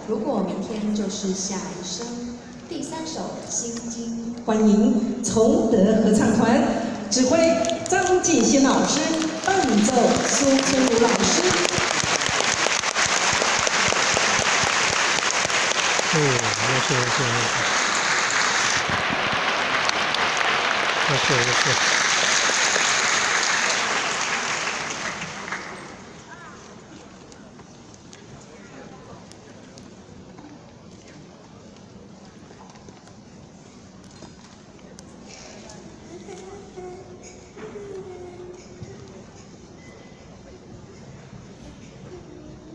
如果明天就是下一生》，第三首《心经》。欢迎崇德合唱团，指挥张继新老师，伴奏苏春如老师。哦，优秀优秀优秀，优秀优秀。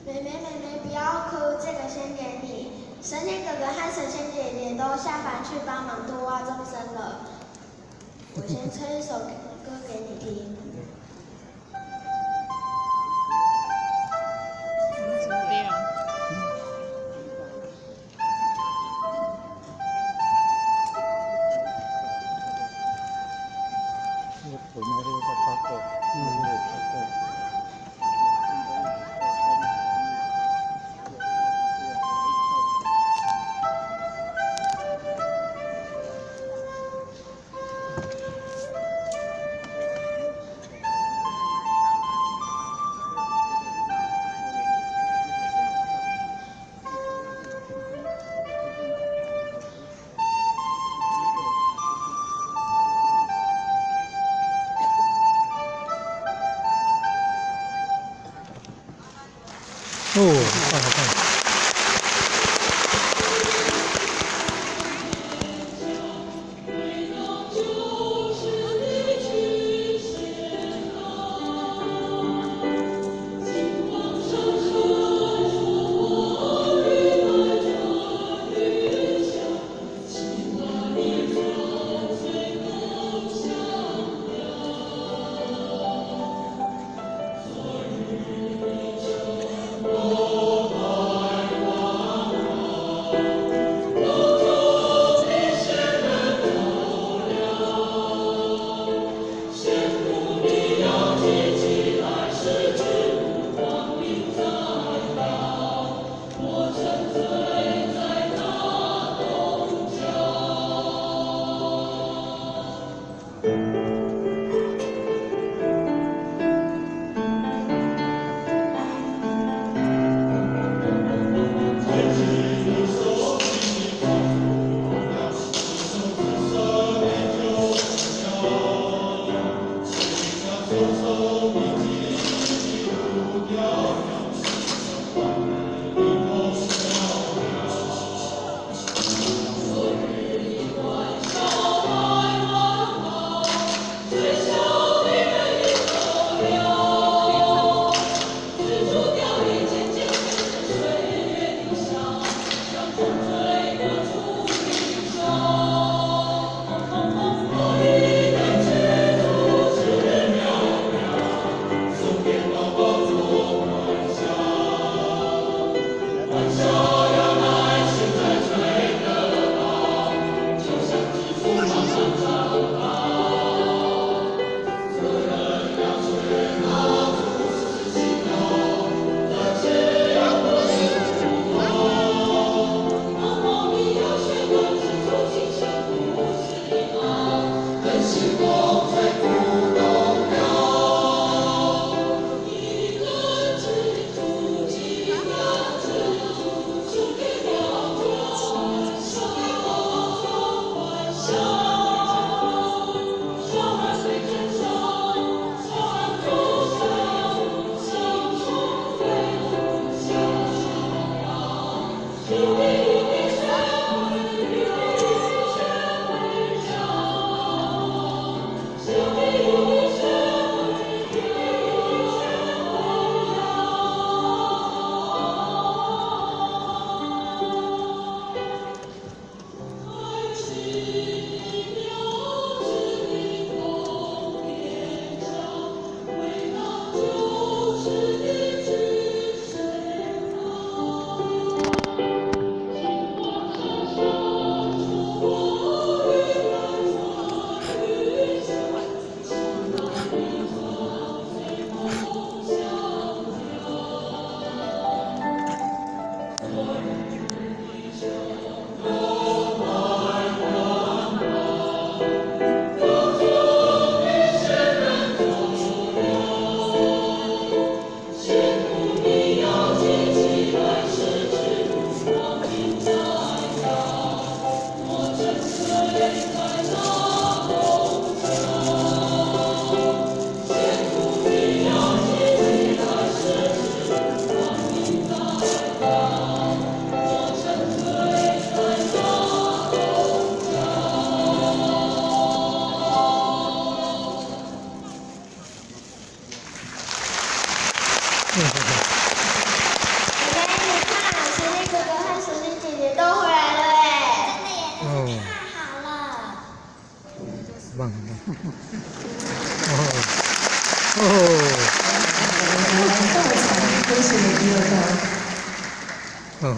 妹妹妹妹，不要哭，这个先给你。神仙哥哥和神仙姐姐都下凡去帮忙度化众生了。我先唱一首歌给你听。哦，好看好看。妹妹，你看，神仙哥哥和神仙姐姐都回来了哎！真的耶，真是太好了。棒很棒。哦哦。来到场，恭喜你第二个。哦。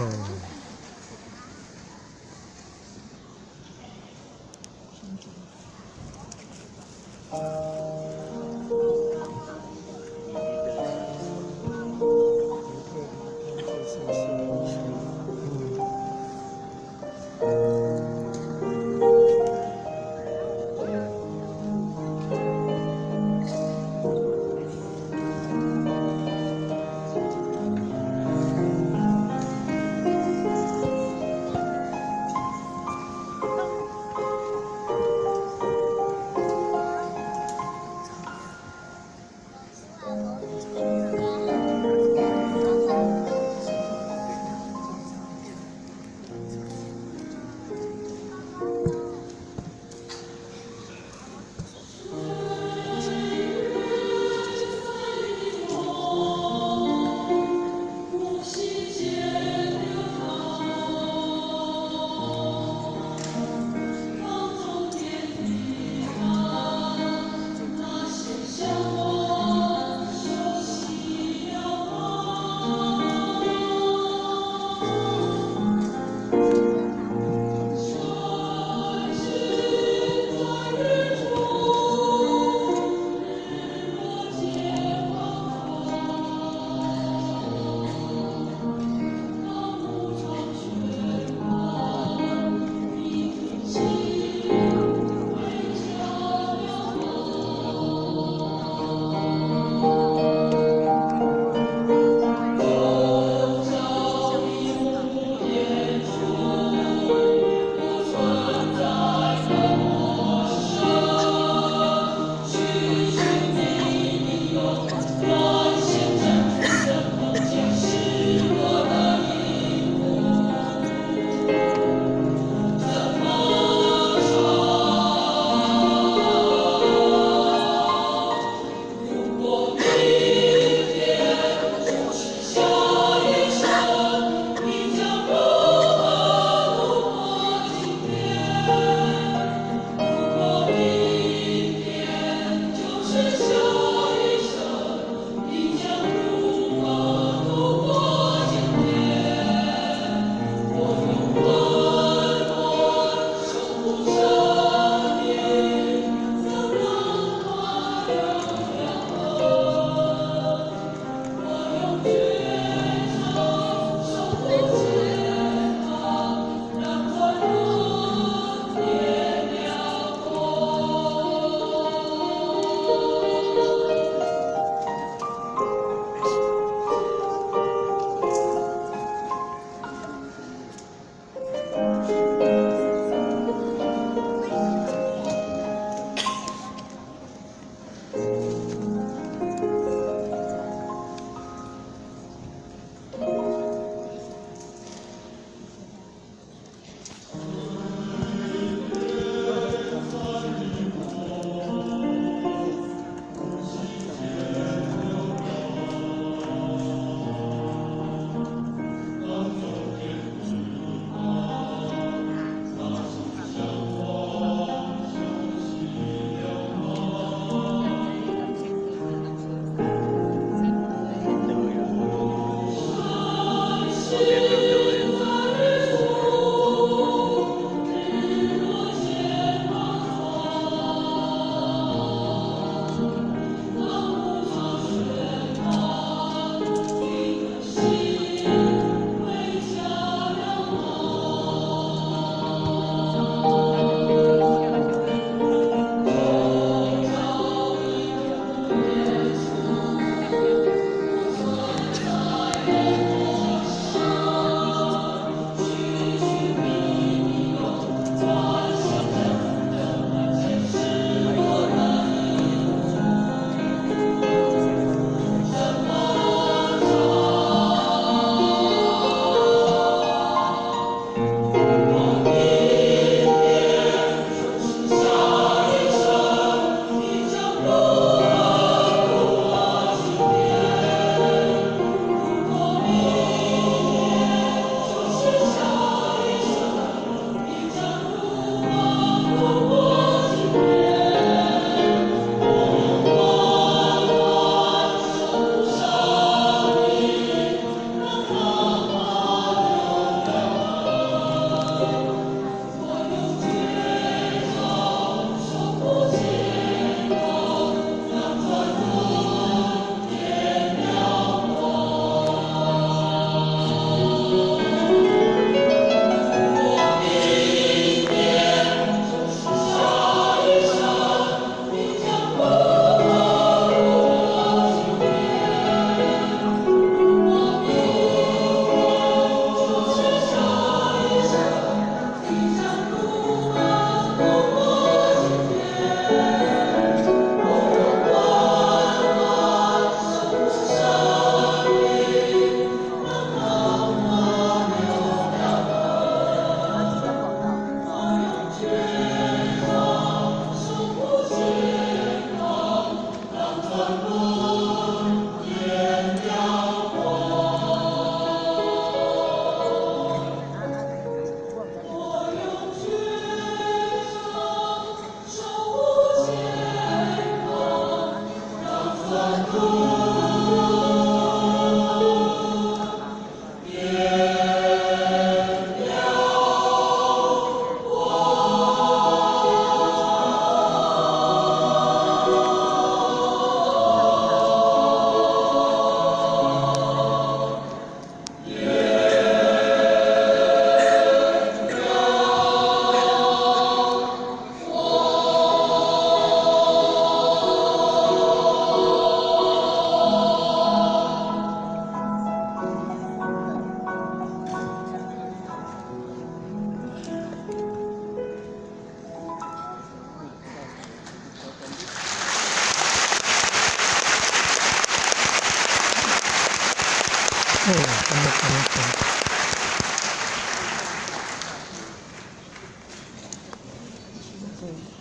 嗯。